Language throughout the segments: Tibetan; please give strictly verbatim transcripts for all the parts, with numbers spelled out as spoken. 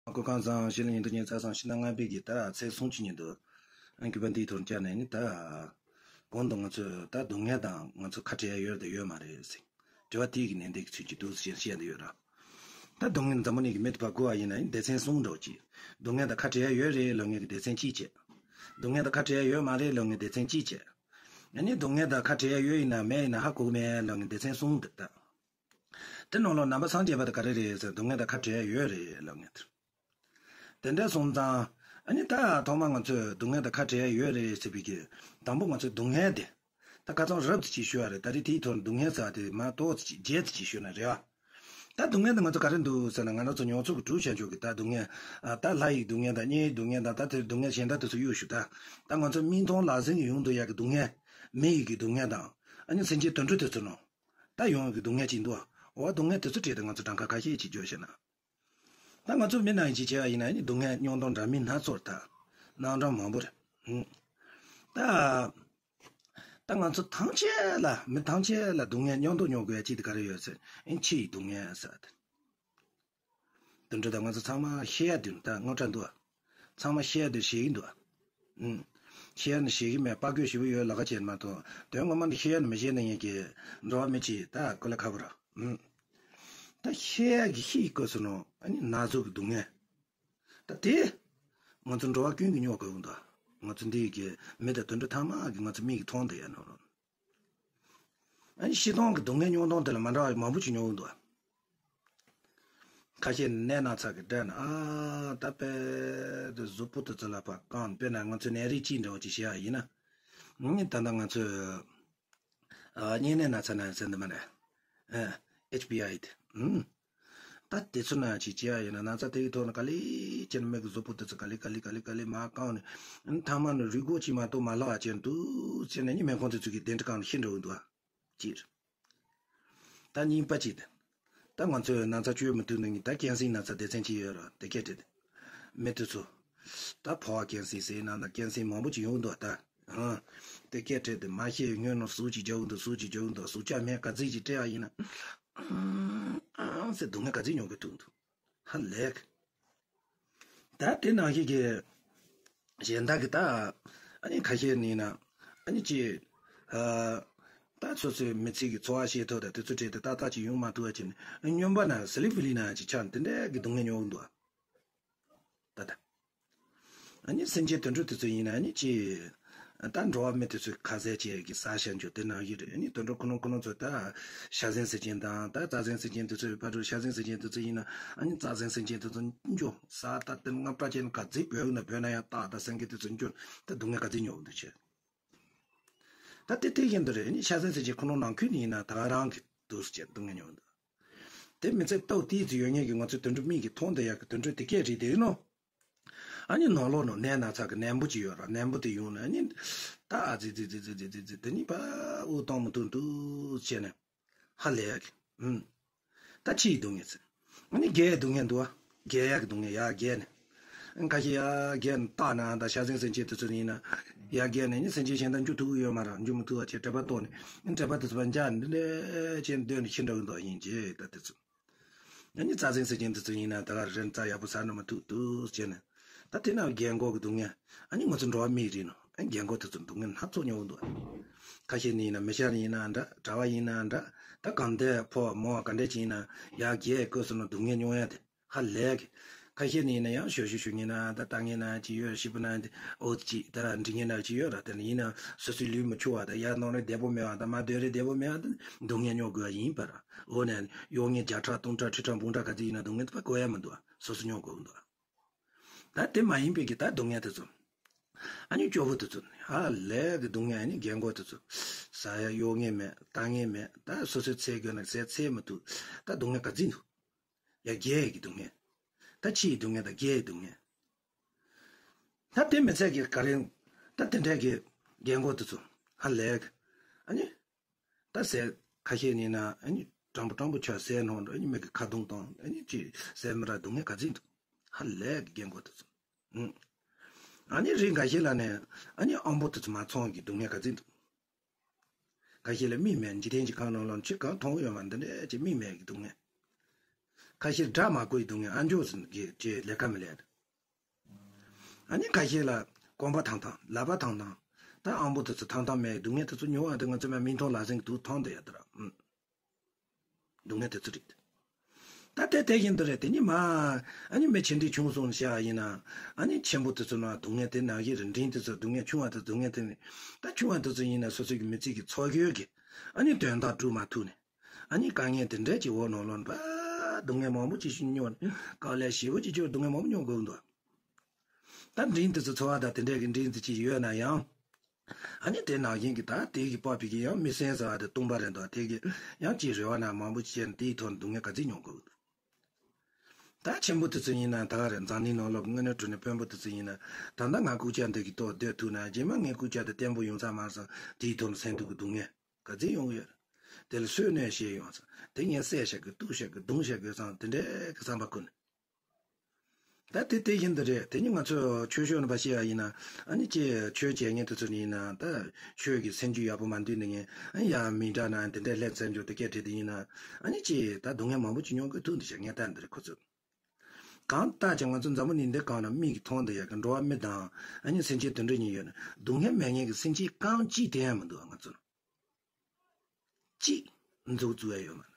སྐུ་ཁམས་བཟང་། ཕྱི་ལོ་ཉིས་སྟོང་ཉི་ཤུ་རྩ་གསུམ་ཕྱི་ཟླ་ལྔ་པའི་གི་ད་ཚེས་གསུམ་གྱི་ཉིན་དུ་ཨ་གུས་པ་འདིའི་ཐོག་བཅར་ནས་ནི། ད་གོང་དུ་ང་ཚོས་ད་སྡུག་བསྔལ་དང་ང་ཚོ་ཁ་བྲལ་ཡ་ཡོད་རེད་དང་ཡོད་མ་རེད་ཟེར་དྲི་བ་དེའི་གི་ནན་ཏན་གྱི་ཚུལ་གྱིས་འདུག་ཟེར་བཤད་འདི་ཡོད་ར། ད་སྡུག་བསྔལ་འཛམ་བུ་གླིང་གི་མི་དེ་ཕར་བགོ་བ་ཡིན་ན་ནི་སྡེ་ཚན་གསུམ་འདྲ་བོ་ཅིག་སྡུག་བསྔལ་དང་ཁ་བྲལ་ཡ་ཡོད་རེད་ལབ་མཁན་གྱི་སྡེ་ཚན་གཅིག་བྱས། སྡུག་བསྔལ་དང་ཁ་བྲལ་ཡ་ཡོད་མ་རེད་ལབ་མཁན་སྡེ་ཚན་གཅིག་བྱས། ཨ་ནི་སྡུག་བསྔལ་དང་ཁ་བྲལ་ཡ་ཡོད་ཡིན་ན་མེད་ཡིན་ན་ཧ་གོ་གི་མེད་ལབ་མཁན་སྡེ་ཚན་གསུམ་འདུག་ད། དེ་ནང་ལོགས་ནང་པ་སངས་རྒྱས་པ་དེ་ག་རེ་རེད་ཟེར། སྡུག་བསྔལ་དང་ཁ་བྲལ་ཡོད་རེད་ལབ་མཁན་དེ། དེ་འདྲ་སོང་ཙང་ཨ་ནི་ད་ཐོག་མ་ང་ཚོས་སྡུག་བསྔལ་དང་ཁ་བྲལ་ཡོད་རེད་ཟེར་བའི་གི། དང་པོ་ང་ཚོས་སྡུག་བསྔལ་དེ་ད་ཁ་ཚང་རབ་ཏུ་ཅིག་ཞུ་བ་རེད། ད་རེས་དེའི་ཐོག་ནས་སྡུག་བསྔལ་ཟེར་བ་དེ་མར་ཏོག་ཙམ་ཅིག་རྒྱས་ཙམ་ཅིག་ཞུས་ན་རེད་བ། ད་སྡུག་བསྔལ་དེ་ང་ཚོ་ག་རེ་འདུག་ཟེར་ན། ང་རང་ཚོ་མྱོང་ཚོར་གྱི་གྲུ་ཆ་འཇོག་གི་ད་སྡུག་བསྔལ། ཨ་ད་ལྷ་ཡི་སྡུག་བསྔལ་དང་དམྱལ་བའི་སྡུག་བསྔལ་དང་། ད་དེར་སྡུག་བསྔལ་གཞན་དག་དེ་ཚོ་གཡུག་ཞུ་ད། ད་ང་ཚོ་མིག་མཐོང་ལག་ཟིན་གྱི་ཡོང་དུ་ཡག་གི་སྡུག་བསྔལ། མི་ཡི་གི་སྡུག་བསྔལ་དང་། ཨ་ནི་སེམས་ཅན་དུད་འགྲོ་དེ་ཚོ་ནང་ད་ཡོང་གི་སྡུག་བསྔལ་ཅིག་འདུག་འོ་སྡུག་བསྔལ་དེ་ཚོ་གྲས་དེ་ང་ཚོ་གྲངས་ཀ་ཁ་ཤས་ཅིག་བརྗོད་ཤེ་ན། ད་ང་ཚོ་མི་ནང་ཅིག་བྱས་པ་ཡིན་ན་ནི་སྡུག་བསྔལ་མྱོང་སྟངས་འདྲ་མིན་སྣ་ཚོགས་རེད། ད་རྣམ་གྲངས་མང་པོ་རེད། ཧུམ། ད་ད་ང་ཚོ་ཐམས་ཅད་ལ་མི་ཐམས་ཅད་ལ་སྡུག་བསྔལ་མྱོང་སྟངས་མྱོང་དགོས་ཡ་གཅིག་དེ་ག་རེ་ཡོད་ཟེར། ཨིན་ཕྱི་ཡི་སྡུག་བསྔལ་ཟེར་ཏེ། དེ་འདྲ་ད་ང་ཚོ་ཚང་མ་ཤེས་ཡ་དེ་ད་དངངས་སྐྲག་འདུག་ཚང་མ་ཤེས་ཡ་དེ་ཤེས་ཀྱི་འདུག་ཨུམ། ཤེས་ཡ་ནི་ཤེས་ཀྱི་མེད། པ་དགོས་ཞེ་པོ་ཡོད་ལ་ཁ་བྱས་མ་གཏོགས། དོན་ངོ་མ་ནི་ཤེས་ཡ་ནི་མི་ཤེས་ནི་ཡིན་གྱི། འགྲོ་བ་མི་གཅིག་ད་གོ་ལ་ཁ་བོ་ར། ཨུམ། ད་ཤེས་ཡ་གི་ཤེས་ཀྱི་སྐོར་སོང་ནོ། ཨ་ནི་ན་ཟུག་གི་སྡུག་བསྔལ། ད་དེ་ང་ཚོ་འགྲོ་བ་ཀུན་གྱིས་མྱོང་དགོས་འདུག་ང་ཚོ་འདི་ཡི་གི་མི་དང་དུད་འགྲོ་ཐ་མ་གི་ང་ཚོ་མིག་གིས་མཐོང་བསྡད་ཡ་ནོ། ཨ་ནི་ཤི་སྟངས་ཀྱི་སྡུག་བསྔལ་མྱོང་སྟངས་དེ་ལ་མ་འདྲ་བ་མང་པོ་ཅིག་མྱོང་འདུག་ཁ་ཤས་ནད་ན་ཚ་གི་འདྲ་ན། ཨ་ད་དཔེ་དེ་གཟུགས་པོ་དེ་ཚོ་ལ་ཕར་བཀང་། དཔེར་ན་ང་ཚོ་ནད་རིགས་གཅིག་འདྲ་བོ་ཅིག་བཤད་ཡ་ཡིན་ན། ཨ་ནི་ད་ལྟ་ང་ཚོས་ཨ་གཉན་ནད་ན་ཚ་ན་ཟེར་འདི་མ་རེད། ཨ་ཨེཆ་བི་ཨའི་དེ། ཨུམ། ད་དེ་ཚོ་ན་ཅིག་བྱས་ཡ་ཡིན་ན། ན་ཚ་དེ་གི་ཐོག་ནས་ག་ལེ་བྱས་ནས་མིག་གི་གཟུགས་པོ་དེ་ཚོ་ག་ལེ་ག་ལེ་ག་ལེ་ག་ལེ་མར་བཀང་ནས། ཨ་ནི་ཐ་མ་ནས་རུས་ཁོག་གཅིག་མ་གཏོགས་མ་ལྷག་པ་བྱས་འདུག་བྱས་ནས་ནི་མེ་འཁོར་དེ་ཚོ་གི་གདན་ཁྲི་སྒང་ལ་ཤི་འགྲོ་གི་འདུག་ཨ། ཅིག་རེད། ད་གཉིས་པ་གཅིག་དེ། ད་ང་ཚོས་ན་ཚ་བཅོས་མི་ཐུབ་ནི་ད་ཀན་སར་ན་ཚ་སྡེ་ཚན་གཅིག་ཡོད་ར། དེ་སྐད་དེ། མི་དེ་ཚོ་ད་ཕོ་བ་ཀན་སར་ཟེར་ན་ད་ཀན་སར་མང་པོ་ཅིག་ཡོང་འདུག་ད། ཨང་། དེ་སྐད་དེ་དེ་མ་ཤེས་སྔོན་ནས་ཟུག་ཅིག་རྒྱག་འདུག་ཟུག་ཅིག་རྒྱག་འདུག་ཟུག་ཅག་མེད་ག་ཚིག་ཅིག་སྤྲད་པ་ཡིན་ན། ཨང་ཟེར་སྡུག་བསྔལ་ག་ཚིག་མྱོང་གི་ཐུག་འདུག་ཧ་ལས། ད་དེ་ནང་བཞིན་གྱི་གཞན་དག་གི་ད་ཨ་ནི་ཁ་ཤས་ནི་ན་ཨ་ནི་ཅི་ཨ་ད་སོ་སོའི་མི་ཚེ་གི་འཚོ་བ་བྱེད་ཐོག་དང་དེ་ཚོ་གྲས་དེ་ཏག་ཏག་ཅིག་ཡོང་མ་ཐུབ་པ་བྱས་ནས། སྨྱོན་པ་ན་སི་ལི་ཕི་ལི་ན་ཅིག་ཆགས་ནས་དེ་འདྲ་གི་སྡུག་བསྔལ་མྱོང་གི་འདུག་ད་ད། ཨ་ནི་སེམས་ཅན་དུད་འགྲོ་དེ་ཚོ་ཡིན་ན་ཨ་ནི་ཅི། ད་འགྲོ་བ་མི་དེ་ཚོའི་ཁ་ཟས་བཅས་ཀྱི་ཟ་བྱ་འཇོག་དེ་ནང་བཞིན་རེད། ཨ་ནི་དུད་འགྲོ་ཁོ་ན་ཁོ་ན་ཚོ་ད་ཤ་ཟན་ཟེར་མཁན་དང་ད་རྩྭ་ཟན་ཟེར་མཁན་དེ་ཚོའི་བར་དུ། ཤ་ཟན་ཟེར་མཁན་དེ་ཚོ་ཡིན་ན་ཨ་ནི་རྩྭ་ཟན་ཟེར་མཁན་དེ་ཚོ་འཇོག་ཟ། ད་དེ་ལྔ་པ་ཅན་ག་ཚིག་བོས་ན་བོས་ན་ཡང་ཏག་ཏག་སེང་གེ་དེ་ཚོ་འཇོག་ད་སྡུག་བསྔལ་ག་ཚིག་མྱོང་འདུག་བྱས། ད་དེ་དེ་བཞིན་དུ་རེད། ཨ་ནི་ཤ་ཟན་ཟེར་མཁན་ཁོ་ན་ནང་ཁུལ་ནས་ཡིན་ན་ད་ག་རང་གི་འདུག་ཟེར་བྱས་སྡུག་བསྔལ་མྱོང་འདུག་དེ་མི་ཚེ་ལྟོ་ལྡིར་ཙམ་ཡོད་མཁན་གྱི་ང་ཚོའི་དུད་འགྲོ་མིག་གིས་མཐོང་བསྡད་ཡག་གི་དུད་འགྲོ་དེ་སྐད་རིགས་དེ་ཡིན་ནོ། ཨ་ནི་ནང་ལོགས་ནང་ནད་ན་ཚ་གི་ནད་འབུ་ཅིག་ཡོད་ར། ནད་འབུ་དེ་ཡོང་ནས་ཨ་ནི་ད་ཨ་ཙི་ཙི་ཙི་ཙི་ཙི་ཙི་ཙི་དེ་ནི་ཕར་དབུགས་གཏོང་མི་ཐུབ་འདུག་བྱས་ནས་ཧ་ལས་ཡག་གི། ཨུམ། ད་ཕྱིའི་སྡུག་བསྔལ་ཟེར། ཨ་ནི་རྒྱའི་སྡུག་བསྔལ་འདུག་བ། རྒྱ་ཡག་གི་སྡུག་བསྔལ་ཡར་རྒྱས་ནས། ཁ་ཤས་ཡར་རྒྱས་ནས་ལྟ་ན་ད་ཤ་ཟན་སེམས་ཅན་དེ་ཚོ་ཡིན་ན་ཡར་རྒྱས་ནས་ནི་སེམས་ཅན་གཞན་དག་འཇུ་ཐུབ་ཀྱི་ཡོད་མ་རེད། འཇུ་མི་ཐུབ་པ་བྱས་དྲེག་པ་གཏོང་ནས། ཨ་ནི་དྲེག་པ་དེ་ཚོ་ཕར་འཇགས་ནས་འདི་འདྲ་བྱས་ནས་སྡོད་ནས་ཤི་འགྲོ་གི་འདུག་ཡིན་གྱི་ད་དེ་ཚོ། ཨ་ནི་རྩྭ་ཟན་སེམས་ཅན་དེ་ཚོ་ཡིན་ན་ད་ག་རེ་རྩྭ་ཡག་པོ་ཟ་ན་མི་ཐུབ་འདུག་བྱས་ནས། ད་དེ་ན་རྒན་གོག་གི་སྡུག་བསྔལ། ཨ་ནི་ང་ཚོ་འགྲོ་བ་མི་རེད་ནོ། ཨ་ནི་རྒན་གོག་དེ་ཚོ་སྡུག་བསྔལ་སྣ་ཚོགས་མྱོང་གི་འདུག་ཁ་ཤས་ནི་ཡིན་ན་མི་ཤ་ཡིན་ན་འདྲ། གྲྭ་བ་ཡིན་ན་འདྲ། ད་གང་འདྲ་ཕོ་བ་མོ་བ་ག་འདྲ་ཅིག་ཡིན་ན་ཡར་རྒྱས་སྐབས་སུ་ན་སྡུག་བསྔལ་མྱོང་ཡ་དེ་ཧ་ལས་གི། ཁ་ཤས་ནི་ཡིན་ན་ཡང་ཞོ་ཞོ་ཞུ་མཁན་ན་ད་ལྟ་ངན་ན་ཅིག་ཡོད། ཞིབ་པོ་ན་འོ་ཅིག་ད་འདྲི་མཁན་ན་ཅིག་ཡོད་ར། དེ་ནི་ཡིན་ན་སོ་སོའི་ལུས་མི་འཆུ་བ་དང་། ཡར་ནང་ནས་བདེ་པོ་མེད་པ་དང་། མར་སྡོད་རེས་བདེ་པོ་མེད་པ་དང་། སྡུག་བསྔལ་མྱོང་དགོས་པ་ཡིན་པ་ར། འོ་ན་གཡོག་ངན་བརྒྱ་ཕྲག་སྟོང་ཕྲག་ཁྲི་ཕྲག་འབུམ་ཕྲག་ག་ཚོད་ཡིན་ན་སྡུག་བསྔལ་དེ་ཕར་དགོས་ཡ་མི་འདུག་སོ་སོ་མྱོང་དགོས་འདུག་ད་དེ་མ་ཡིན་པའི་གི་ད་སྡུག་བསྔལ་དེ་ཚོ། ཨ་ནི་སྐྱོ་བོ་དེ་ཚོ་ནི་ཧ་ལས་གི་སྡུག་བསྔལ། ཨ་ནི་རྒན་གོག་དེ་ཚོ་ཟ་ཡ་གཡོག་ངན་མེད། ལྟ་མཁན་མེད། ད་སོ་སོའི་འཚོ་དགོས་ན་འཚོ་འཚོ་མི་ཐུབ། ད་སྡུག་བསྔལ་ག་ཚོད་འདུག་ཡར་རྒྱས་ཀྱི་སྡུག་བསྔལ། ད་ཕྱིའི་སྡུག་བསྔལ་དང་རྒྱའི་སྡུག་བསྔལ། ད་དེ་མི་ཚད་ཀྱི་ག་རེ། ད་དེ་འདྲ་གི་རྒན་གོག་དེ་ཚོ་ཧ་ལས་གི། ཨ་ནི། ད་ཟས་ཁ་ཤས་ནི་ན་ཨ་ནི་སྤྲང་པོ་སྤྲང་པོ་ཆགས། ཟས་ནང་དུ་ཨ་ནི་མིག་གིས་ཁ་རྡུང་བཏང་། ཨ་ནི་ཅི་ཟས་མི་རག་སྡུག་བསྔལ་ག་ཚོད་འདུག་ཧ་ལས་གི་རྒན་གོག་དེ་ཚོ། ཨུམ། ཨ་ནི་རིགས་འགའ་ཤས་ལ་ནི་ཨ་ནི་ཨམ་བོ་དེ་ཚོ་མ་ཚང་གི་སྡུག་བསྔལ་ག་ཚོད་འདུག་ཁ་ཤས་ལ་མིག་མེད། འཇིག་རྟེན་གྱི་ཁམས་ནང་ལ་ཅི་གང་མཐོང་གི་ཡོད་མ་རེད། འདི་འདྲ་ཅིག་མིག་མེད་ཀྱི་སྡུག་བསྔལ། ཁ་ཤས་དགྲ་མ་གོ་ཡི་སྡུག་བསྔལ་ཨ་འཇོག་ཟེར་གྱི་ལས་ཀ་མི་ལས། ཨ་ནི་ཁ་ཤས་ལ་གོམ་པ་ཐང་ཐང་ལག་པ་ཐང་ཐང་། ད་ཨང་པོ་དེ་ཚོ་ཐང་ཐང་མེད་སྡུག་བསྔལ་དེ་ཚོ་མྱོང་བ་དེ་ང་ཚོ་མ་མིག་མཐོང་ལག་ཟིན་གྱི་དུག་མཐོང་དེ་ཡ་དེ་ར། སྡུག་བསྔལ་དེ་ཚོ་རེད། ད་དེ་དེ་བཞིན་དུ་རེད། དེ་ཉིད་མ། ཨ་ནི་མི་ཆེ་འབྲིང་ཆུང་གསུམ་བཤད་ཡིན་ན། ཨ་ནི་ཆེན་པོ་དེ་ཚོ་ན་སྡུག་བསྔལ་དེ་ནང་བཞིན་རེད། འབྲིང་དེ་ཚོ་སྡུག་བསྔལ་ཆུང་བ་དེ་སྡུག་བསྔལ་དེ་ནི། ད་ཆུང་བ་དེ་ཚོ་ཡིན་ན་སོ་སོའི་གི་མི་ཚེ་གི་འཚོ་གཞོན་གྱི་ཨ་ནི་དོན་དག་སྒྲུབ་མ་ཐུབ་ནས། ཨ་ནི་དཀའ་ངལ་དེ་འདྲས་ཀྱི་འོག་ནང་ལོག་ནས་པ། སྡུག་བསྔལ་མང་པོ་ཅིག་མྱོང་། དཀའ་ལས་ཞེ་པོ་ཅིག་ཅོ་སྡུག་བསྔལ་མང་པོ་མྱོང་དགོས་འདུག་ད་འབྲིང་དེ་ཚོ་འཚོ་བ་དང་དེ་འདྲས་ཀྱི་འབྲིང་དེ་ཅིག་ཡོད་ན་ཡང་། ཨ་ནི་དེ་ནང་བཞིན་གྱི་ད་དེ་གི་སྤོབས་པའི་གི་ཡང་མི་སེམས་ཟེར་བ་དེ་སྟོང་པ་རེད་འདུག་དེ་གི་ཡང་ཅིག་རེ་བ་ན་མང་པོ་ཅིག་བྱས་ནས་དེའི་ཐོག་ནས་སྡུག་བསྔལ་ག་ཚོད་མྱོང་དགོས་འདུག་ད་ཆེན་པོ་དེ་ཚོ་ཡིན་ན་ད་ག་རེ་འཛམ་གླིང་ནང་ལོགས་དངོས་གནས་དྲང་གནས་དཔོན་པོ་དེ་ཚོ་ཡིན་ན། ད་ལྟ་ང་སྐུ་ཕྱྭ་འདི་གི་ཐོག་སྡོད་ཐུབ་ན་རྗེས་མ་ངའི་སྐུ་ཕྱྭ་དེ་བརྟན་པོ་ཡོང་ས་མ་རེད་བསམ། དེའི་ཐོག་ནས་སེམས་སྡུག་གི་སྡུག་བསྔལ་ག་ཚོད་ཡོང་གི་ཡོད་རེད། དེ་ལ་བསོད་ནམས་བཞེས་ཡོང་ས། དེ་ངས་བསད་བཞག་གི་གཏུབ་བཞག་གི་རྡུང་བཞག་གི་བསམ་དེ་འདྲའི་གི་བསམ་པ་ཀུན། ད་དེ་དེ་བཞིན་དུ་རེད། དེ་ནི་ང་ཚོས་ཆོས་ཕྱོགས་ནས་ཕར་བཤད་ཡ་ཡིན་ན། ཨ་ནི་ཅེས་ཆོས་བྱེད་མཁན་དེ་ཚོ་ནི་ཡིན་ན་ད་ཆོས་ཀྱི་སེམས་རྒྱུད་ཡག་པོ་མ་འདུས་ནི་ངན། ཨ་ནི་ཡང་མི་འདྲ་ན་དེ་འདྲའི་ལྷད་ཚན་འཇོག་དེ་སྐད་བྲིས་དེ་ཡིན་ན། ཨ་ནི་ཅེས་ད་སྡུག་བསྔལ་མང་པོ་ཅིག་མྱོང་དགོས་ཐུག་འདུག་ཤག་ངས་ལྟ་འདི་རེད་ཁོ་ཚོས། གང་ལྟར་ཀྱང་ང་ཚོ་འཛམ་བུ་གླིང་འདི་སྒང་ལ་མིག་གིས་མཐོང་དེ་ཡག་གི་འགྲོ་བ་མི་དང་ཨ་ནི་སེམས་ཅན་དེ་འདྲ་གཉིས་ཡོད་ན། སྡུག་བསྔལ་མེད་མཁན་གྱི་སེམས་ཅན་རྐང་གཅིག་དེ་ཡང་མི་འདུག་ང་ཚོ་ལ། གཅིག་འཛུགས་བཙུགས་ཡ་ཡོད་མ་རེད།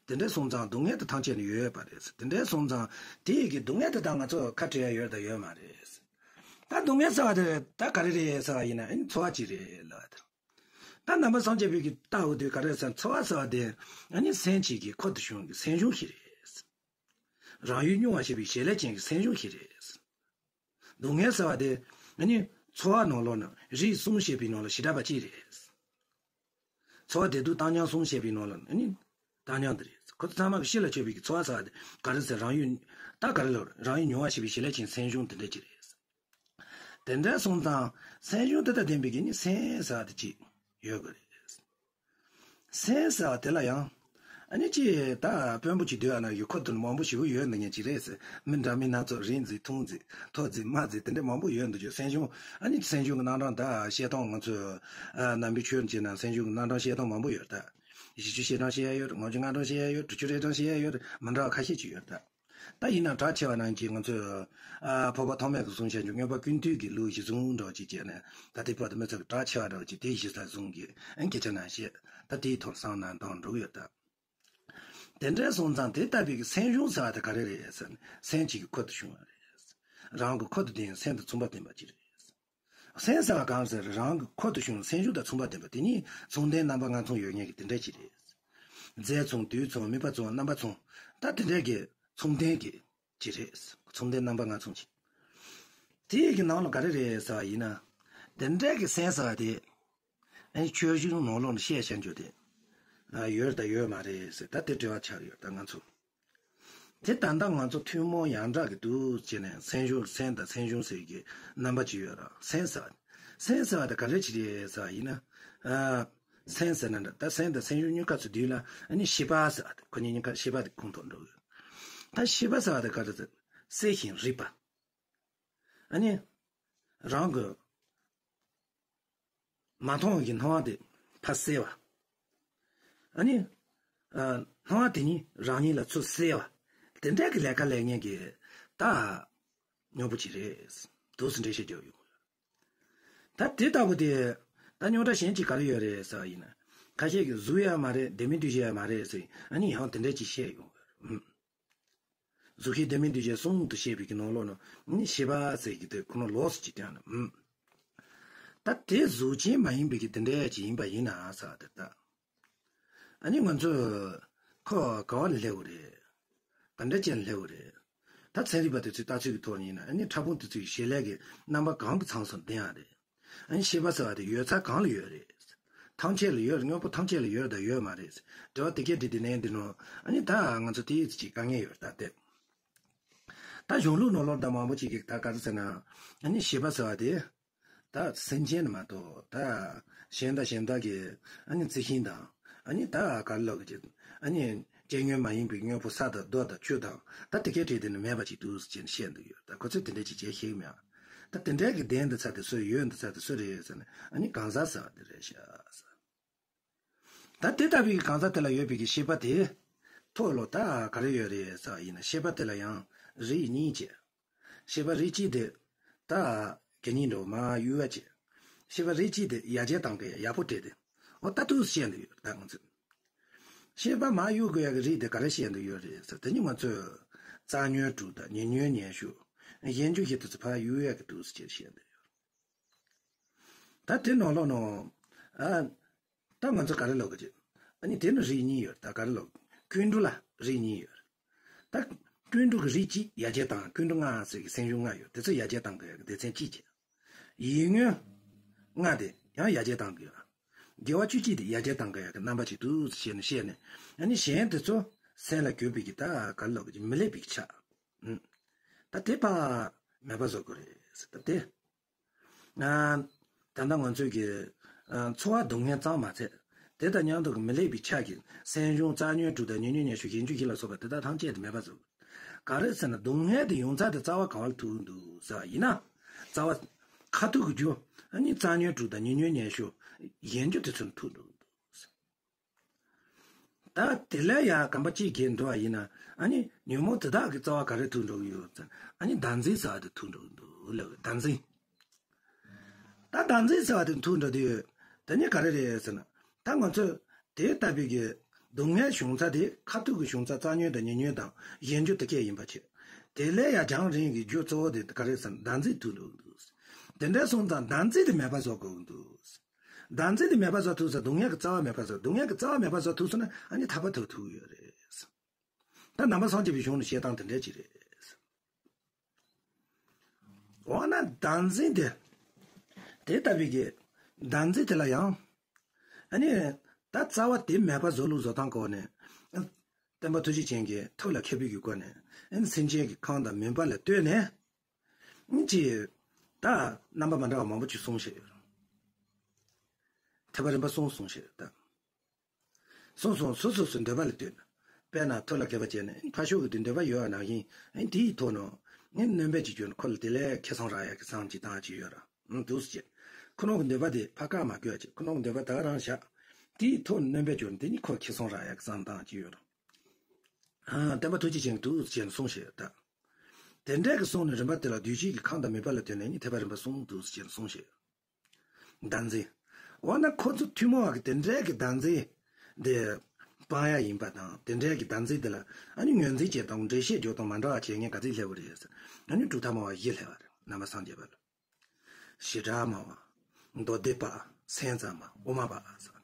དེ་འདྲ་སོང་ཙང་སྡུག་བསྔལ་དེ་ཐམས་ཅད་ནི་ཡོད་པ་རེད། དེ་འདྲ་སོང་ཙང་དེ་ཡི་གི་སྡུག་བསྔལ་དེ་དང་ང་ཚོ་ཁ་བྲལ་ཡ་ཡོད་དང་ཡོད་མ་རེད། ད་སྡུག་བསྔལ་ཟེར་བ་དེ་ད་ག་རེ་རེད་ཟེར་བ་ཡིན་ན། ཨ་ནི་འཚོ་བ་གཅིག་རེད་ལབ་པ་དེ། ད་ནང་པ་སངས་རྒྱས་པའི་གི་ལྟ་བ་དེ་ག་རེ་ཟེར། འཚོ་བ་ཟེར་བ་དེ་ཨ་ནི་སེམས་ཅན་གྱི་ཁོ་ཐག་ཆོད་གི་སེམས་བྱུང་ཞིག་རེད། རང་ཡུལ་མྱོང་བ་ཞེས་པའི་བྱེད་ལས་ཅན་གྱི་སེམས་བྱུང་ཞིག་རེད། སྡུག་བསྔལ་ཟེར་བ་དེ་ཨ་ནི་འཚོ་བ་ནང་ལོགས་ན་རིགས་གསུམ་བཤད་པའི་ནང་ལ་བྱེ་བྲག་པ་གཅིག་རེད། འཚོ་བ་བདེ་སྡུག་བཏང་སྙོམས་གསུམ་བཤད་པའི་ནང་ལ་ཨ་ནི་བཏང་སྙོམས་དེ་རེད། ཁོ་ཚོ་ཚང་མ་གི་ཤི་ལ་སྤྱོད་པའི་གི་འཚོ་བ་ཟེར་བ་དེ་ག་རེ་ཟེར། རང་ཡུལ་ད་ག་རེ་ལབ་རང་ཡུལ་མྱོང་བ་ཞེས་པའི་བྱེད་ལས་ཅན་སེམས་བྱུང་དེ་འདྲ་གཅིག་རེད། དེ་འདྲ་སོང་ཙང་སེམས་བྱུང་དེ་དང་ལྡན་པའི་གི་ནི་སེམས་ཟེར་བ་དེ་གཅིག་ཡོད་དགོས་རེད། སེམས་ཟེར་བ་དེ་ལ་ཡང་ཨ་ནི་ཅི་ད་དཔོན་པོ་ཅིག་སྡོད་ཡ་ན་ཡུལ་ཁོ་དུ་མང་པོ་ཞེ་པོ་ཡོད་འདི་ངན་ཅིག་རེད་ཟེར། མི་འདྲ་མི་སྣ་ཚོགས་རིགས་འཛིན་ཐུང་འཛིན་མཐོ་འཛིན་དམའ་འཛིན་དེ་འདྲ་མང་པོ་ཡོད་འདུག་ཅིག་སེམས་བྱུང་ཨ་ནི་སེམས་བྱུང་གི་རྣམ་གྲངས་ད་བཤད་སྟངས་ང་ཚོས་ཨ་ནམ་པའི་ཆོས་བྱས་ན་སེམས་བྱུང་གི་རྣམ་གྲངས་བཤད་སྟངས་མང་པོ་ཡོད་ད། བཞི་བཅུ་ཞེ་གྲངས་བཤད་ཡ་ཡོད། ལྔ་བཅུ་ང་གྲངས་བཤད་ཡ་ཡོད། དྲུག་ཅུ་རེ་གྲངས་བཤད་ཡ་ཡོད། མི་འདྲ་བ་ཁ་ཤས་ཅིག་ཡོད་ད། ད་ཡིན་ན་གྲགས་ཆེ་བ་རྣམས་ཀྱིས་ང་ཚོས་ཨ་འཕགས་པ་ཐོགས་མེད་ཀྱིས་གསུངས་བཞག་རྒྱུ་མངོན་པ་ཀུན་བཏུས་ཀྱི་ལུགས་གཞི་བཟུང་འདྲ་བ་ཅིག་བྱས་ནས། ད་ལྟའི་བར་དུ་མི་ཚོ་གི་གྲགས་ཆེ་བ་འདྲ་བ་ཅིག་དེ་གཞི་ས་བཟུང་གི་ཨ་སྐད་ཆ་རྣམས་བཤད། ད་དེའི་ཐོག་བསམ་ན་འདང་འགྲོ་གི་ཡོད་ད། དེ་འདྲ་སོང་ཙང་དེ་ལྟ་བུའི་གི་སེམས་བྱུང་ཟེར་བ་དེ་ག་རེ་རེད་ཟེར་ན། སེམས་ཅིག་གི་ཁོ་ཐག་བྱུང་བ་རེད། རང་གི་ཁོ་ཐག་དེ་ཡང་སེམས་དང་མཚུངས་པ་ལྡན་པ་ཅིག་རེད། སེམས་ཟེར་བ་གང་ཟེར། རང་གི་ཁོ་ཐག་ཆོད་སེམས་བྱུང་དང་མཚུངས་པ་ལྡན་པ་དེ་ཉིད་མཚུངས་ལྡན་རྣམ་པ་ལྔ་མཚུངས་ཡོད་མཁན་གྱི་དེ་འདྲ་ཅིག་རེད། རྫས་མཚུངས་དུས་མཚུངས་དམིགས་པ་མཚུངས་རྣམ་པ་མཚུངས། ད་དེ་འདྲ་གི་མཚུངས་ལྡན་གྱི་ཅིག་རེད། མཚུངས་ལྡན་རྣམ་པ་ལྔ་མཚུངས་ཅིག་དེ་ཡི་གི་ནང་ལ་ག་རེ་རེད་ཟེར་བ་ཡིན་ན། དེ་འདྲ་གི་སེམས་ཟེར་བ་དེ་ཨ་ནི་ཆོས་བཞིན་ནང་ལོགས་ནས་བཤད་བཤད་འཇོག་དེ་ཡོད་དང་ཡོད་མ་རེད་ཟེར། ད་དེ་འབྲེལ་བ་ཆགས་ཡོད་ད་ང་ཚོ། དེ་ད་ལྟ་ང་ཚོ་ཐུན་མོང་ཡང་དག་གི་འདུག་ཅེས་ནས་སེམས་བྱུང་སེམས་དང་སེམས་བྱུང་ཟེར་གྱི་རྣམ་པ་ཅིག་ཡོད་ར། སེམས་ཟེར་བ། སེམས་ཟེར་བ་དེ་ག་རེ་ཅིག་རེད་ཟེར་བ་ཡིན་ན། ཨ། སེམས་ཟེར་ན་འདྲ། ད་སེམས་དང་སེམས་བྱུང་གཉིས་ཀ་ཚོ་འདུས་ལ་ཨ་ནི་ཤེས་པ་ཟེར་བ་དེ་ཁོ་གཉིས་གཉིས་ཀ་ཤེས་པ་དེ་ཁོངས་གཏོགས་འགྲོ་གི། ད་ཤེས་པ་ཟེར་བ་དེ་ག་རེ་ཟེར། གསལ་ཞིང་རིག་པ། ཨ་ནི། རང་གི་མ་མཐོང་བའི་སྣང་བ་དེ་ཕར་གསལ་བ། ཨ་ནི། ཨ། སྣང་བ་དེ་ཉིད་རང་ཉིད་ལ་ཚུར་གསལ་བ། དེ་འདྲ་གི་ལས་ཀ་ལས་མཁན་གྱི་ད་སྨྱོ་པོ་ཅིག་རེད། འདུག་སེ་འགྲེལ་བཤད་རྒྱག་ཡོང་། ད་དེ་ལྟ་བུ་དེ་ད་རྙོག་དྲ་གཞན་ཅིག་ག་རེ་ཡོད་རེད་ཟེར་བ་ཡིན་ན། ཁ་ཤས་ཀྱིས་གཟུགས་ཡ་མ་རེད། ལྡན་མིན་འདུ་བྱེད་ཡ་མ་རེད་ཟེར། ཨ་ནི་ཡང་དེ་འདྲ་ཅིག་བཤད་ཡོང་། གཟུགས་ཤེས་ལྡན་མིན་འདུ་བྱེད་གསུམ་དུ་བཤད་པའི་གི་ནང་ལོགས་ན་ནི་ཤེས་པ་ཟེར་གྱི་དེ་ཁོ་ན་ལོགས་སུ་ཅིག་ཀྱང་ན། ད་དེ་གཟུགས་ཅན་མ་ཡིན་པའི་གི་དེ་འདྲ་ཅིག་ཡིན་པ་ཡིན་ན་ཟེར་བ་དེ་ད། ཨ་ནི་ང་ཚོས་ཁོ་ག་བ་ནས་སླེབས་པ་རེད། ག་འདྲ་ཅན་སླེབས་པ་རེད། ད་ཚན་རིག་པ་དེ་ཚོའི་ལྟ་ཚུལ་གྱི་ཐོག་ནས་ཡིན་ན་ཨ་ནི་ཕྲ་ཕུང་དེ་ཚོའི་བྱེད་ལས་ཀྱི་རྣམ་པ་གང་གི་མཚམས་སུ་ལྡན་ཡ་རེད། ཨ་ནི་ཤེས་པ་ཟེར་བ་དེ་ཡོད་ཚད་གང་ལ་ཡོད་རེད། ཐམས་ཅད་ལ་ཡོད། དངོས་པོ་ཐམས་ཅད་ལ་ཡོད་དང་ཡོད་མ་རེད། འབྲེལ་བ་དེ་སྐད་དྲིས་དེ་ནས་འདི་ནོ། ཨ་ནི་ད་ང་ཚོ་དེའི་ཚེ་ཅིག་དཀའ་ངལ་ཡོད་ད་དེ། ད་གཞུང་ལུགས་ནང་ལོགས་ད་མང་པོ་ཅིག་གིས་ད་ག་རེ་ཟེར་ན། ཨ་ནི་ཤེས་པ་ཟེར་བ་དེ། ད་སེམས་ཅན་མ་གཏོགས་ད་གཞན་དང་གཞན་དག་གི་ཨ་ནི་རྩི་ཤིང་དང་། ཨ་ནི་ད་ག་རེ་ལབ་དགོས་ཀྱི། ཨ་ནི་སྐྱེ་དངོས་མ་ཡིན་པའི་དངོས་པོ་ས་དང་རྡོ་དང་ཆུ་དང་ད་དེ་སྐད་དྲིས་དེ་ནི་མེད་པ་ཅིག་འདུག་ཅེས་བཤད་འདུག་ཡོད། ད་ཁོ་ཚོས་དེ་འདྲ་ཅིག་བྱེད་ཤེས་མེད། ད་དེ་འདྲའི་གི་ལྡན་འདི་ཚ་དེ་སུ་ཡོད་འདི་ཚ་དེ་སུ་རེད་ཟེར་ན་ཨ་ནི་གང་ཟག་ཟེར་བ་དེ་རེད་ཤག་ཟེར། ད་དེ་ལྟ་བུའི་གང་ཟག་དེ་ལ་ཡོད་པའི་གི་ཤེས་པ་དེ། ཐོག་ལ་ད་ག་རེ་ཡོད་རེད་ཟེར་བ་ཡིན་ན། ཤེས་པ་དེ་ལ་ཡང་རིགས་གཉིས་བྱས། ཤེས་པ་རིགས་གཅིག་དེ་ད་གད་སྙིགས་འདྲ་བོ་མར་གཡུག་ཡ་བྱས། ཤེས་པ་རིགས་གཅིག་དེ་ཡར་རྒྱས་གཏང་དགོས་ཡ་ཡག་པོ་སྤྲད་དེ། འོ་ད་འདུག་བཤད་འདོད་ཡོད་ད་ང་ཚོས། ཤེས་པ་མར་གཡུག་དགོས་ཡ་གི་རིགས་དེ་ག་རེ་བཤད་འདོད་ཡོད་རེད་ཟེར། དེ་ནི་ང་ཚོས་རྩ་ཉོན་དྲུག་དང་ཉེ་ཉོན་ཉེར་ཤུ། གཞན་འགྱུར་བཞི་དེ་ཚོ་ཕར་གཡུག་ཡ་གི་འདུག་ཟེར་བཤད་འདོད་ཡོད། ད་དེ་ནང་ལོགས་ནང་། ཨ། ད་ང་ཚོ་ག་རེ་ལབ་དགོས་ཀྱི། ཨ་ནི་དེ་ནི་རིགས་གཉིས་ཡོད། ད་ག་རེ་ལབ། ཀུན་འགྲོ་ལ་རིགས་གཉིས་ཡོད། ད་ཀུན་འགྲོ་གི་རིགས་གཅིག་ཡར་རྒྱས་བཏང་། ཀུན་འགྲོ་ལྔ་ཟེར་གི་སེམས་བྱུང་ལྔ་ཡོད། དེ་ཚོ་ཡར་རྒྱས་བཏང་དགོས་ཡ་གི་སྡེ་ཚན་གཅིག་བྱས། ཡིད་མངོན་ལྔ་དེ་ཡང་ཡར་རྒྱས་བཏང་དགོས་ཡ། དགེ་བ་བཅུ་གཅིག་དེ་ཡར་རྒྱས་བཏང་དགོས་ཡ་གི་རྣམ་པ་ཅིག་འདུག་ཟེར་ནས་བཤད་ནས། ཨ་ནི་གཞན་དེ་ཚོ་སེམས་ལ་གྱུར་པའི་གི་ད་ག་རེ་ལབ་དགོས་ཀྱི། མི་སླེབས་པའི་གི་ཆ། ཨུམ། ད་དེ་ཕར་མེད་པ་བཟོ་དགོས་རེད་ཟེར། ད་དེ། ཨ། ད་ལྟ་ང་ཚོས་ཀྱི། ཨ། ཚོར་བ་སྡུག་བསྔལ་ཙམ་མ་ཚད། དེ་དང་མཉམ་དུ་གི་མི་སླེབས་པའི་ཆ་གི་སེམས་བྱུང་རྩ་ཉོན་དྲུག་དང་ཉེ་ཉོན་ཉེར་ཤུ་གཞན་འགྱུར་བཞི་ལ་སོགས་པ་དེ་དག་ཐམས་ཅད་དེ་མེད་པ་བཟོ། ག་རེ་ཟེར་ན་སྡུག་བསྔལ་དེ་ཡོང་ཚད་དེ་རྩ་བ་ག་བ་ལ་ཐུག་འདུག་ཟེར་བ་ཡིན་ན། རྩ་བ། ཁ་ཐུག་གི་རྒྱུ། ཨ་ནི་རྩ་ཉོན་དྲུག་དང་ཉེ་ཉོན་ཉེར་ཤུ་གཞན་འགྱུར་དེ་ཚོ་ལ་ཐུག་འདུག་འདུག་ཟེར། ད་དེ་ལས་ཡང་གོམ་པ་གཅིག་བརྒྱབ་འགྲོ་བ་ཡིན་ན། ཨ་ནི་ཉོན་མོངས་དེ་དག་གི་རྩ་བ་ག་རེ་ཐུག་འགྲོ་གི་ཡོད་ཟེར། ཨ་ནི་བདག་འཛིན་ཟེར་བ་དེ་ཐུག་འགྲོ་གི་འདུག་ལབ། བདག་འཛིན། ད་བདག་འཛིན་ཟེར་བ་དེ་ཐུག་འགྲོ་དུས། དེ་ནི་ག་རེ་རེད་ཟེར་ན། ད་ང་ཚོས་དེ་ལྟ་བུའི་གི་སྡུག་བསྔལ་བྱུང་ཚད་དེ། ཁ་ཐུག་གི་བྱུང་ཚད་རྩ་ཉོན་དང་ཉེ་ཉོན་དང་གཞན་འགྱུར་དེ་སྐད་ཡིན་པ་བྱས། དེ་ལས་ཡང་རྒྱང་རིང་གི་རྒྱུ་གཙོ་བོ་དེ་ག་རེ་ཟེར་ན་བདག་འཛིན་ཐུག་འགྲོ་གི་འདུག་དེ་འདྲ་སོང་ཙང་བདག་འཛིན་དེ་མེད་པ་བཟོ་དགོས་ཀྱི་འདུག་བདག་འཛིན་དེ་མེད་པ་བཟོ་ཐུབ་ཙང་སྡུག་བསྔལ་གྱི་རྩ་བ་མེད་པ་བཟོ། སྡུག་བསྔལ་གྱི་རྩ་བ་མེད་པ་བཟོ་ཐུབ་སོང་ན། ཨ་ནི་ཐར་པ་ཐོབ་ཐུབ་ཀྱི་ཡོད་རེད། ད་ནང་པ་སངས་རྒྱས་པའི་གཞུང་ནས་བཤད་སྟངས་དེ་འདྲ་ཅིག་རེད། འོ་ན་བདག་འཛིན་དེ། དེ་ལྟ་བུའི་གི་བདག་འཛིན་དེ་ལ་ཡང་། ཨ་ནི་ད་རྩ་བ་དེ་མེད་པ་བཟོ་ལུགས་བཟོ་སྟངས་སྐོར་ནས། སྟོན་པ་ཐུགས་རྗེ་ཅན་གྱིས་ཐབས་ལ་མཁས་པའི་གི་སྒོ་ནས། ཨ་ནི་སེམས་ཅན་གྱི་ཁམས་དང་མུན་པ་ལ་ལྟོས་ནས། ཅིག་ད་རྣམ་པ་མ་འདྲ་བ་མང་པོ་ཅིག་གསུངས་བཞག་ཡོད། ཐེག་པ་རིམ་པ་གསུམ་གསུངས་བཞག་ཡོད་ད། གསུངས་སོང་། སོ་སོ་སོའི་འདོད་པ་ལ་ལྟོས་ནས། དཔེར་ན་ཐབས་ལ་མཁས་པ་བྱས་ནས་ཕར་ཕྱོགས་ཀྱི་དེ་འདོད་པ་ཡོད་པ་ནང་བཞིན། དེའི་ཐོག་ནས་སྣོན་པ་ཅིག་བྱས་ནས་ཁོ་ལ་དེ་ལས་ཁེ་བཟང་རག་ཡག་གི་བསམ་ཅིག་བཏང་ཅིག་ཡོད་ར། ཨང་། འདུག་སེ་བྱས། ཁོ་རང་གི་འདོད་པ་དེ་ཕར་བཀག་མ་དགོས་ཅིག་ཁོ་རང་གི་འདོད་པ་ད་ག་རང་བཞག་དེའི་ཐོག་ནས་སྣོན་པ་བྱས་ནས་དེ་ནི་ཁོ་ལ་ཁེ་བཟང་རག་ཡག་གི་བསམ་བཏང་ཅིག་ཡོད་ར། ཨ། སྟོན་པ་ཐུགས་རྗེ་ཅན་གྱིས་འདུག་སེ་བྱས་ནས་གསུངས་བཞག་ཡོད་ད། དེ་འདྲ་གི་གསུངས་ནས་རིམ་པ་དེ་ལ་འདུས་བྱས་ཀྱི་ཁམས་དང་མུན་པ་ལ་ལྟོས་ནས་ནི་ཐེག་པ་རིམ་པ་གསུམ་འདུག་སེ་བྱས་ནས་གསུངས་བཞག་ཡོད། བདག་འཛིན། འོ་ན་ཁོ་ཚོ་ཐུན་མོང་བ་གི་དེ་འདྲ་གི་བདག་འཛིན་དེ་སྤང་ཡ་ཡིན་པ་དང་། དེ་འདྲ་གི་བདག་འཛིན་དེ་ལ་ཨ་ནི་ངོས་འཛིན་བྱེད་སྟངས། འགྲེལ་བཤད་རྒྱག་སྟངས་མ་འདྲ་བ་བྱེད་མཁན་ག་ཚོད་སླེབས་པ་རེད་ཟེར། ཨ་ནི་གྲུབ་མཐའ་སྨྲ་བ་བཞི་སླེབས་པ་རེད། ནང་པ་སངས་རྒྱས་པ་ལ། བྱེ་བྲག་སྨྲ་བ། མདོ་སྡེ་པ། སེམས་ཙམ་པ། དབུ་མ་པ་ཟེར།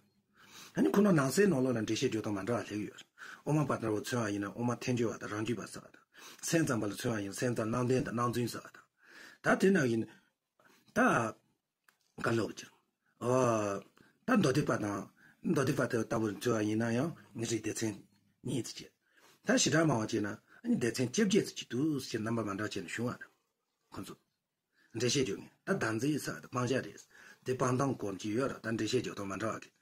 ཨ་ནི་ཁོ་ན་ནང་གསེས་ནང་ལོགས་ལ་འགྲེལ་བཤད་རྒྱག་སྟངས་མ་འདྲ་བ་སླེབས་ཡོད་རེད། དབུ་མ་པ་ལྟ་བུ་མཚོན་པ་ཡིན་ན་དབུ་མ་ཐལ་འགྱུར་བ་དང་རང་རྒྱུད་པ་ཟེར་བ་དང་། སེམས་ཙམ་པ་ལ་མཚོན་པ་ཡིན་ན་སེམས་ཙམ་རྣམ་བདེན་དང་རྣམ་རྫུན་ཟེར་བ་དང་། ད་དེ་ནང་བཞིན། ད། ག་ལབ་ཀྱི། ཨ། ད་མདོ་སྡེ་པ་དང་། མདོ་སྡེ་པ་དེ་ལྟ་བུར་མཚོན་པ་ཡིན་ན་ཡང་རིགས་སྡེ་ཚན་གཉིས་ཙམ་བྱས། ད་བྱེ་བྲག་སྨྲ་བ་བྱས་ན་ཨ་ནི་སྡེ་ཚན་བཅོ་བརྒྱད་ཙམ་ཅིག་འདུག་ཟེར་རྣམ་པ་མ་འདྲ་བྱས་ནས་བྱུང་བ་རེད། ཁོ་ཚོ། འགྲེལ་བཤད་རྒྱག་མཁན། ད་བདག་འཛིན་ཟེར་བ་དེ་སྤང་བྱ་རེད། དེ་སྤང་སྟངས་སྐོར་གྱི་ཡོད་ར། ད་འགྲེལ་བཤད་རྒྱག་སྟངས་མ་འདྲ་བ་གི།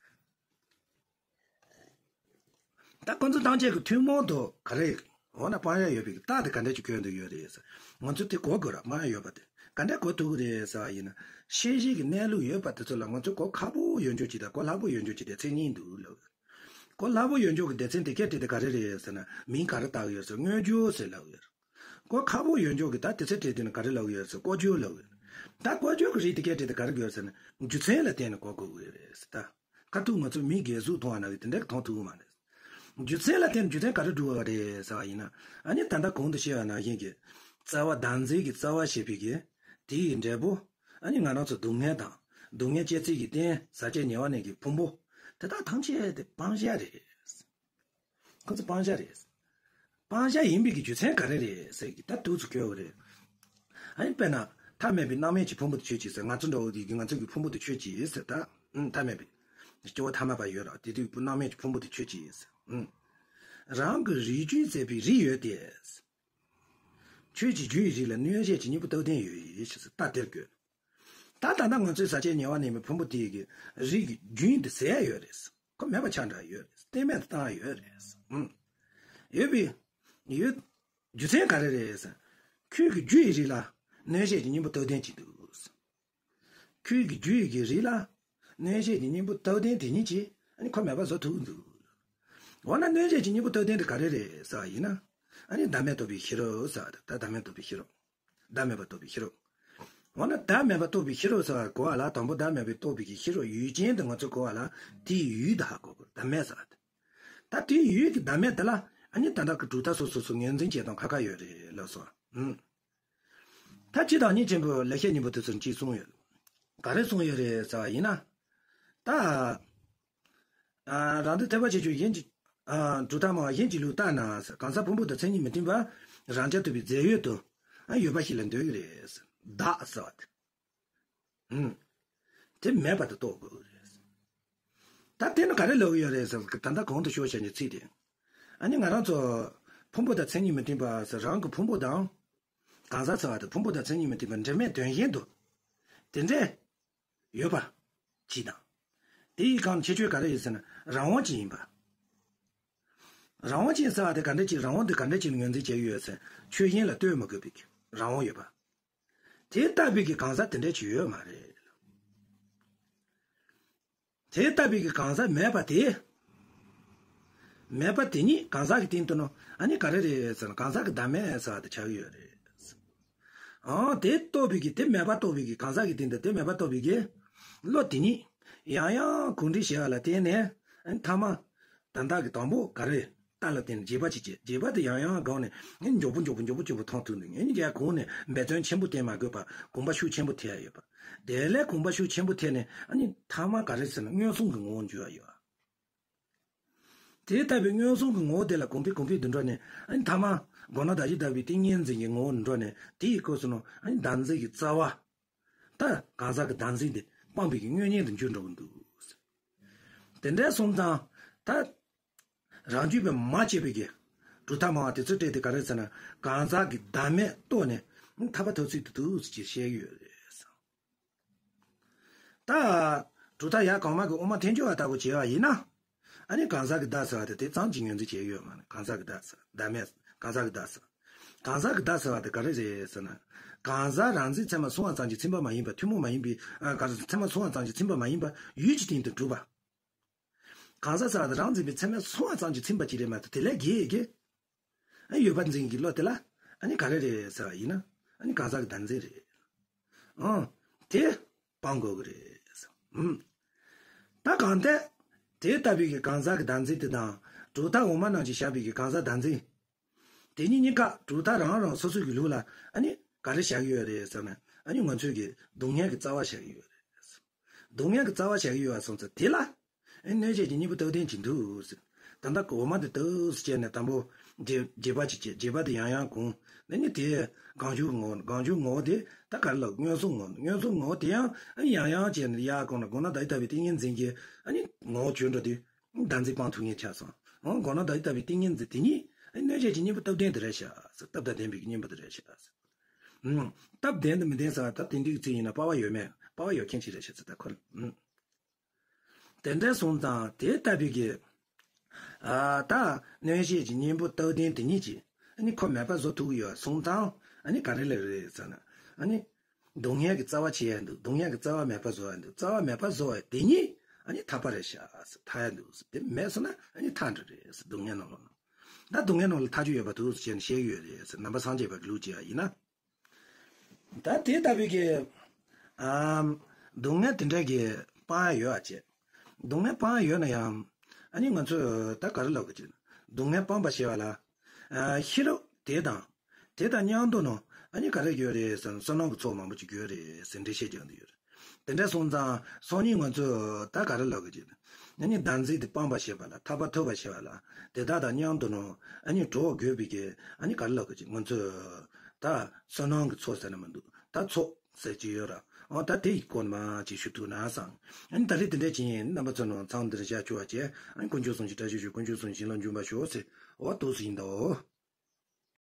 ད་ཁོ་ཚོ་ཐམས་ཅད་ཀྱི་ཐུན་མོང་དུ་ག་རེ། འོ་ན་སྤང་ཡ་ཡོད་པའི་རྟགས་དེ་ག་འདྲ་ཅིག་བཀོད་འདོད་ཡོད་རེད་ཟེར། ང་ཚོས་དེ་གོ་དགོས་ར། སྤང་ཡ་ཡོད་པ་དེ་ག་འདྲ་གོ་ཐུབ་ཀྱི་རེད་ཟེར་བ་ཡིན་ན། ཤེས་བྱའི་གི་གནས་ལུགས་ཡོད་པ་དེ་ཚོ་ལ་ང་ཚོས་གོ་ཁག་པོ་ཡོད་འཇོག་ཅིག་དང་གོ་སླ་པོ་ཡོད་འཇོག་ཅིག་སྡེ་ཚན་གཉིས་འདུག་ལབ། གོ་སླ་པོ་ཡོད་འཇོག་གི་སྡེ་ཚན་དེ་སྐད་བྲིས་དེ་ག་རེ་རེད་ཟེར་ན། མིང་ག་རེ་བཏགས་ཡོད་ཟེར། དངོས་རྒྱུ་ཟེར་ལབ་ཡོད། གོ་ཁག་པོ་ཡོད་འཇོག་གི་ད་དེ་ཚོ་བྲིས་དུས་ན་ག་རེ་ལབ་ཡོད་ཟེར། ཀོ་ཅོ་ལབ་ཡོད། ད་ཀོ་ཅོ་གི་རིགས་དེ་སྐད་བྲིས་དེ་ག་རེ་དགོས་ཟེར་ན། རྒྱུ་མཚན་ལ་བརྟེན་ནས་གོ་དགོས་ཀྱི་རེད་ཟེར་ད། ཁ་ཐུག་ང་ཚོ་མི་སྒེར་གཟུགས་མཐོང་བ་ན་གི་དེ་འདྲ་གི་མཐོང་ཐུབ་ཀྱི་མ་རེད། རྒྱུ་མཚན་ལ་བརྟེན་ནས་རྒྱུ་མཚན་ག་རེ་སྒྲུབ་པ་རེད་ཟེར་བ་ཡིན་ན། ཨ་ནི་ད་ལྟ་གོང་དུ་བཤད་པ་ནང་བཞིན་གྱི། རྩ་བ་བདག་འཛིན་གྱི་རྩ་བ་ཞེས་པའི་གི། དེ་ཡི་འབྲས་བུ། ཨ་ནི་ང་རང་ཚོ་སྡུག་བསྔལ་དང་། སྡུག་བསྔལ་སྐྱེ་ཚུལ་གྱི་རྟེན་ཟག་བཅས་ཉེ་བར་གནས་ཀྱི་ཕུང་པོ། དེ་དག་ཐམས་ཅད་དེ་སྤང་བྱ་རེད། ཁོ་ཚོ་སྤང་བྱ་རེད། སྤང་བྱ་ཡིན་པའི་གི་རྒྱུ་མཚན་ག་རེ་རེད་ཟེར་གི་ད་འདུག་ཚུལ་བཀོད་པ་རེད། ཨ་ནི་དཔེར་ན། ཐ་མལ་པའི་སྣང་མེད་ཀྱི་ཕུང་པོ་དེ་ཆོས་ཅན་ཟེར། ང་ཚོ་འདྲ་བོ་དེ་གི་ང་ཚོ་གི་ཕུང་པོ་དེ་ཆོས་ཅན་ཟེར་ད། ཨུམ། ཐ་མལ་པའི། སྐྱེ་བོ་ཐ་མལ་པ་ཡོད་ར། དེ་དུས་སྣང་མེད་ཀྱི་ཕུང་པོ་དེ་ཆོས་ཅན་ཟེར། ཨུམ། རང་གི་རིགས་རྒྱུན་ཟད་པའི་རིགས་ཡོད་དེ། ཆོས་ཀྱི་རྒྱུ་ཡི་རིགས་ལ་གནོད་བྱེད་ཀྱི་གཉེན་པོ་རྟག་བརྟན་ཡོད་ཞེས་ཟེར་ད་དེར་བཀོད། ད་ད་ལྟ་ང་ཚོའི་ཟག་བཅས་ཉེ་བར་གནས་པའི་ཕུང་པོ་དེ་གི་རིགས་ཀྱི་རྒྱུན་དེ་ཟད་ཡོད་རེད། ཁོ་མེད་པ་ཆགས་འདྲ་ཡོད་རེད། རྟེན་མེད་དུ་བཏང་ཡོད་རེད། ཨུམ། ཡོད་པའི། ཡོད། རྒྱུ་མཚན་ག་རེ་རེད་ཟེར། ཁྱོད་ཀྱི་རྒྱུ་ཡི་རིགས་ལ་གནོད་བྱེད་ཀྱི་གཉེན་པོ་རྟག་བརྟན་ཅིག་འདུག་ཁྱོད་ཀྱི་རྒྱུ་ཡི་གི་རིགས་ལ་གནོད་བྱེད་ཀྱི་གཉེན་པོ་རྟག་བརྟན་དེ་ཉིད་ཀྱིས་ཨ་ནི་ཁོ་མེད་པ་བཟོ་ཐུབ་འདུག་འོ་ན་གནོད་བྱེད་ཀྱི་གཉེན་པོ་རྟག་ལྡན་དེ་ག་རེ་རེད་ཟེར་བ་ཡིན་ན། ཨ་ནི་བདག་མེད་རྟོགས་པའི་ཤེས་རབ་ཟེར་བ་དེ། ད་བདག་མེད་རྟོགས་པའི་ཤེས་རབ། བདག་མེད་པ་རྟོགས་པའི་ཤེས་རབ། འོ་ན་བདག་མེད་པ་རྟོགས་པའི་ཤེས་རབ་ཟེར་བ་གོ་བ་ལ། དང་པོ་བདག་མེད་པའི་རྟོགས་པའི་གི་ཤེས་རབ་ཡུལ་ཅན་དེ་ང་ཚོས་གོ་བ་ལ། དེའི་ཡུལ་དེ་ཧ་གོ་དགོས། བདག་མེད་ཟེར་བ་དེ། ད་དེའི་ཡུལ་གྱི་བདག་མེད་དེ་ལ་ཨ་ནི་ད་ལྟ་གི་གྲུབ་མཐའ་སོ་སོ་སོ་ངོས་འཛིན་བྱེད་སྟངས་ཁ་ཁ་ཡོད་རེད་ལགས་སོ། ཨུམ། ད་སྤྱིར་བཏང་ཉིད་ཆེན་པོའི་ལེགས་བཤད་སྙིང་པོ་དེ་ཚོར་ཅིག་གསུངས་ཡོད། ག་རེ་གསུངས་ཡོད་རེད་ཟེར་བ་ཡིན་ན། ད། ཨ། རང་དོན་ཐེག་པ་ཆེ་ཆུང་གཞན་གྱི། ཨ། གྲུབ་མཐའ་སྨྲ་བ་གཞན་གྱི་ལུགས་ལྟར་ན། གང་ཟག་ཕུང་པོ་དང་མཚན་ཉིད་མི་མཐུན་པ་རང་རྐྱ་ཐུབ་པའི་རྫས་ཡོད་དུ། ཨ། ཡོད་པ་ཞིག་ལ་འདོད་ཀྱི་རེད། བདག་ཟེར་བ་དེ། ཨུམ། དེ་མེད་པ་དེ་རྟོགས་དགོས་ཀྱི་རེད། ད་དེ་ནི་ག་རེ་ལབ་ཀྱི་ཡོད་རེད་ཟེར་ན། ད་ལྟ་གོང་དུ་ཞུས་བཞག་པའི་ཚིག་དེ། ཨ་ནི་ང་རང་ཚོ་ཕུང་པོ་དང་མཚན་ཉིད་མི་མཐུན་པ་ཟེར། རང་གི་ཕུང་པོ་དང་། གང་ཟག་ཟེར་བ་དེ་ཕུང་པོ་དང་མཚན་ཉིད་མི་མཐུན་པ་འབྲེལ་མེད་དོན་གཞན་དུ་དེ་འདྲས་ཡོད་པ་ཅིག་དང་། དེ་ཡི་སྒང་ཁྱད་ཆོས་ག་རེ་ཡོད་ཟེར་ན། རང་དབང་ཅན་ཡིན་པ། རང་དབང་ཅན་ཟེར་བ་དེ་ག་འདྲ་ཅིག་རང་དབང་དེ་ག་འདྲ་ཅིག་ངོས་འཛིན་བྱས་ཡོད་ཟེར། ཆོས་གཞན་ལ་ལྟོས་མ་དགོས་པའི་རང་དབང་ཡོད་པ། དེ་ལྟ་བུའི་གི་གང་ཟག་དེ་འདྲ་ཅིག་ཡོད་མ་རེད། དེ་ལྟ་བུའི་གི་གང་ཟག་མེད་པ་དེ། མེད་པ་དེ་ཉིད་གང་ཟག་གི་སྟེང་དུ་ནོ། ཨ་ནི་ག་རེ་རེད་ཟེར་ན། གང་ཟག་གི་བདག་མེད་ཟེར་བ་དེ་ཆགས་ཀྱི་ཡོད་རེད། ཨང་། དེ་རྟོགས་པའི་གི། དེ་མེད་པ་རྟོགས་པའི་གི། གང་ཟག་གི་སྟེང་དུ་དེ་མེད་པ་རྟོགས་པའི་གི་བློ་དེ་ཉིད་ཡང་ཡང་གོམས་འདྲིས་བྱས་པ་ལ་བརྟེན་ནས། ཨ་ནི་ཐ་མ་དོན་དག་གི་དང་པོ་ག་རེ། རྟགས་ལ་བརྟེན་ནས་རྗེས་དཔག་ཅིག་བྱས། རྗེས་དཔག་དེ་ཡང་ཡང་བསྒོམས་ནས། ཨ་ནི་མགྱོགས་པོ་མགྱོགས་པོ་མགྱོགས་པོ་མགྱོགས་པོ་མཐོང་ཐུབ་ནས། ཨ་ནི་རྗེས་གོང་ནས་འབད་བརྩོན་ཆེན་པོ་བསྟེན་མ་དགོས་པར་གོམས་པ་ཤུགས་ཆེན་པོ་ཐེབས་ཡ་ཡོད་པ། དེ་ལས་གོམས་པ་ཤུགས་ཆེན་པོ་ཐེབས་ནས། ཨ་ནི་ཐ་མ་ག་རེ་ཟེར་ན། མངོན་སུམ་གྱི་ངོ་བོར་འགྱུར་བ་ཡོད། དེ་ལྟ་བུའི་མངོན་སུམ་གྱི་ངོ་བོ་དེ་ལ་གོམས་པས་གོམས་པས་དུ་འགྲོ་ནས། ཨ་ནི་ཐ་མ་སྒོ་ནས་བདག་གིར་ལྟ་བུའི་ཏིང་ངེ་འཛིན་གྱི་ངོ་བོར་འགྲོ་ནས། དེའི་སྐབས་སུ་ནོ། ཨ་ནི་བདག་འཛིན་གྱི་རྩ་བ། ད་གང་ཟག་གི་བདག་འཛིན་དེ་སྤངས་པའི་གི་དངོས་གཉེན་དུ་འགྱུར་འགྲོ་གི་འདུག། དེ་འདྲ་སོང་ཙང་། ད་རང་རྒྱུད་པས་མ་དཔྱད་པའི་གི་གྲུབ་མཐའ་སྨྲ་བ་དེ་ཚོའི་གྲས་དེ་ག་རེ་ཟེར་ན། གང་ཟག་གི་བདག་མེད་རྟོགས་ནས་ཐར་པ་ཐོབ་ཚུལ་དུ་འདུག་ཅེས་བཤད་ཀྱི་ཡོད་རེད། ད་གྲུབ་མཐའ་ཡར་གོང་མ་གི་དབུ་མ་ཐལ་འགྱུར་བ་ལྟ་བུ་བྱས་པ་ཡིན་ན། ཨ་ནི་གང་ཟག་གི་བདག་ཟེར་བ་དེ་དེ་ཙམ་གྱིས་ངོས་འཛིན་བྱས་ཡོད་མ་རེད། གང་ཟག་གི་བདག་ཟེར། བདག་མེད། གང་ཟག་གི་བདག་ཟེར། གང་ཟག་གི་བདག་ཟེར་བ་དེ་ག་རེ་རེད་ཟེར་ན། གང་ཟག་རང་འཛིན་ཚད་མར་སོང་བ་ཙམ་གྱིས་ཚིམ་པ་མ་ཡིན་པ། ཐུན་མོང་མ་ཡིན་པའི། ཨ། གང་ཟག་ཚད་མར་སོང་བ་ཙམ་གྱིས་ཚིམ་པ་མ་ཡིན་པ། ཡུལ་གྱི་སྟེང་དུ་གྲུབ་པ། གང་ཟག་ཟེར་བ་དེ་རང་འཛིན་པའི་ཚད་མར་སོང་བ་ཙམ་གྱིས་ཚིམ་པ་ཅིག་རེད་མ་གཏོགས། དེ་ལས་བརྒལ་གྱི། ཨ། ཡོད་པར་འཛིན་གྱི་བློ་དེ་ལ་ཨ་ནི་ག་རེ་རེད་ཟེར་བ་ཡིན་ན། ཨ་ནི་གང་ཟག་གི་བདག་འཛིན་རེད། ཨང་། དེ་སྤང་དགོས་ཀྱི་རེད། ཨུམ། ད་གང་ལྟར་དེ་ལྟ་བུའི་གི་གང་ཟག་གི་བདག་འཛིན་དེ་དང་། གྲུབ་མཐའ་འོག་མ་རྣམས་ཀྱིས་བཞག་པའི་གི་གང་ཟག་བདག་འཛིན། དེ་གཉིས་གཉིས་ཀ་གྲུབ་མཐའ་རང་རང་སོ་སོ་གི་ལུགས་ལ་ཨ་ནི་ག་རེ་བཞག་གི་ཡོད་རེད་ཟེར་ན། ཨ་ནི་ང་ཚོས་ཀྱི་སྡུག་བསྔལ་གྱི་རྩ་བ་བཞག་གི་ཡོད་རེད། སྡུག་བསྔལ་གྱི་རྩ་བ་བཞག་གི་ཡོད་པ་སོང་ཙང་། དེ་ལ་ཨ་ནི་གནོད་བྱེད་ཀྱི་གཉེན་པོ་རྟག་ལྡན་གྱིས་འདུག་ཟེར། ད་ལྟ་གོང་མ་དེ་ཏོག་ཙམ་བྱས་ནས། དང་པོ་རྗེས་རྗེས་དཔག་ཅིག་བྱས། རྗེས་དཔག་དེ་ཡང་ཡང་གོམས། ཨ་ནི་དེ་གང་བྱུང་གི་ངོ་བོ། གང་བྱུང་ངོ་བོ་དེ་ད་ག་རེ་ལབ། མངོན་སུམ་ངོ་བོ། མངོན་སུམ་ངོ་བོ་དེ་ཡང་ཨ་ནི་ཡང་ཡང་བྱས་ནས། ཡར་གོང་ནས་སྒོ་ནས་བདག་གིར་ལྟ་བུའི་ཏིང་ངེ་འཛིན་གྱི་ཨ་ནི་ངོ་བོ་བྱོན་འགྲོ་དུས། བདག་འཛིན་སྤང་ཐུབ་མཁན་ཆགས་སོང་། འོ། སྒོ་ནས་བདག་གིར་ལྟ་བུའི་ཏིང་ངེ་འཛིན་དེ་ཉིད་ཨ་ནི་གནོད་བྱེད་ཀྱི་གཉེན་པོ་རྟག་ལྡན་དེ་རེད་ཤག་ཟེར། སྟབས་དང་ལྡན་པའི་གཉེན་པོ་དེ་རེད་ཤག་ཟེར། ཨུམ། སྟབས་ལྡན་དང་མི་ལྡན་ཟེར་བ་ད་དེང་དུས་ཀྱི་ཚིག་ཡིན་ན་དཔའ་བ་ཡོད་མེད། དཔའ་བ་ཡོད་མཁན་ཅིག་རེད་ཤག་ཟེར། ད་ཁོ་ལ། ཨུམ། དེ་འདྲ་སོང་ཙང་དེ་ལྟ་བུའི་གི། ཨ། ད་གནོད་བྱེད་ཀྱི་གཉེན་པོ་རྟག་ལྡན་དེ་ཉིད་ཀྱིས་ཨ་ནི་ཁོ་མེད་པ་བཟོ་ཐུབ་ཀྱི་ཡོད་སོང་ཙང་། ཨ་ནི་ག་རེ་ལབ་རེད་ཟེར་ན། ཨ་ནི་སྡུག་བསྔལ་གྱི་རྩ་བ་བྱེད་ཡ་འདུག། སྡུག་བསྔལ་གྱི་རྩ་བ་མེད་པ་བཟོ་ཡ་འདུག། རྩ་བ་མེད་པ་བཟོ་བ་དེ་ཉིད་ཨ་ནི་ཐར་པ་རེད་ཤག་ཟེར། ཐར་ཡ་འདུག་ཟེར། དེ་མེད་སོང་ན་ཨ་ནི་ཐར་འདྲ་རེད་ཟེར། སྡུག་བསྔལ་ནང་ལོགས་ན། ད་སྡུག་བསྔལ་ནང་ལ་ཐར་རྒྱུ་ཡོད་པ་འདུག་ཟེར་ནས་བཤད་ཀྱི་ཡོད་རེད་ཟེར། ནང་པ་སངས་རྒྱས་པ་གི་ལུགས་བྱས་པ་ཡིན་ན། ད་དེ་ལྟ་བུའི་གི། ཨམ། སྡུག་བསྔལ་དེ་འདྲ་གི་སྤང་ཡ་ཡོད་ཨ་ཅེ། སྡུག་བསྔལ་སྤང་ཡ་ཡོད་ན་ཡང་། ཨ་ནི་ང་ཚོས་ད་ག་རེ་ལབ་དགོས་ཀྱི། སྡུག་བསྔལ་སྤང་བར་བྱེད་པ་ལ། ཨ། ཤེས་རབ་དེ་དང་། དེ་དང་མཉམ་དུ་ནོ། ཨ་ནི་ག་རེ་ཡོད་རེད་ཟེར་ན། བསོད་ནམས་ཀྱི་ཚོགས་མང་པོ་ཅིག་ཡོད་རེད་ཟེར་འགྲེལ་བཤད་རྒྱག་འདོད་ཡོད་རེད། དེ་འདྲ་སོང་ཙང་སང་ཉིན་ང་ཚོས་ད་ག་རེ་ལབ་དགོས་ཀྱི། ཨ་ནི་བདག་འཛིན་དེ་སྤང་བར་བྱེད་པ་ལ། ཐར་པ་ཐོབ་པར་བྱེད་པ་ལ། དེ་དག་དང་མཉམ་དུ་ནོ། ཨ་ནི་གྲོགས་དགོས་པའི་གི། ཨ་ནི་ག་རེ་ལབ་དགོས་ཀྱི། ང་ཚོས་ད་བསོད་ནམས་ཀྱི་ཚོགས་ཟེར་ན་མི་འདུག། ད་ཚོགས་ཟེར་གྱི་ཡོད་ར། འོ། ད་དེ་ཡི་སྐོར་མ་ཅིག་ཞུ་ཐུབ་ན་བསམ། ཨ་ནི་ད་རེས་དེ་འདྲ་ཅིག་ཡིན། རྣམ་པ་ཚོ་ནོ་མཚམས་འདིར་བཞག་ཆོག་པ་བྱས། ཨ་ནི་དཀོན་མཆོག་གསུམ་གྱི་བཀྲ་ཤིས་ཤོག། དཀོན་མཆོག་གསུམ་བྱིན་རླབས་འབྱུང་བར་ཤོག་ཟེར། འོ། ཏོག་ཙམ་ཡིན་ད། འོ།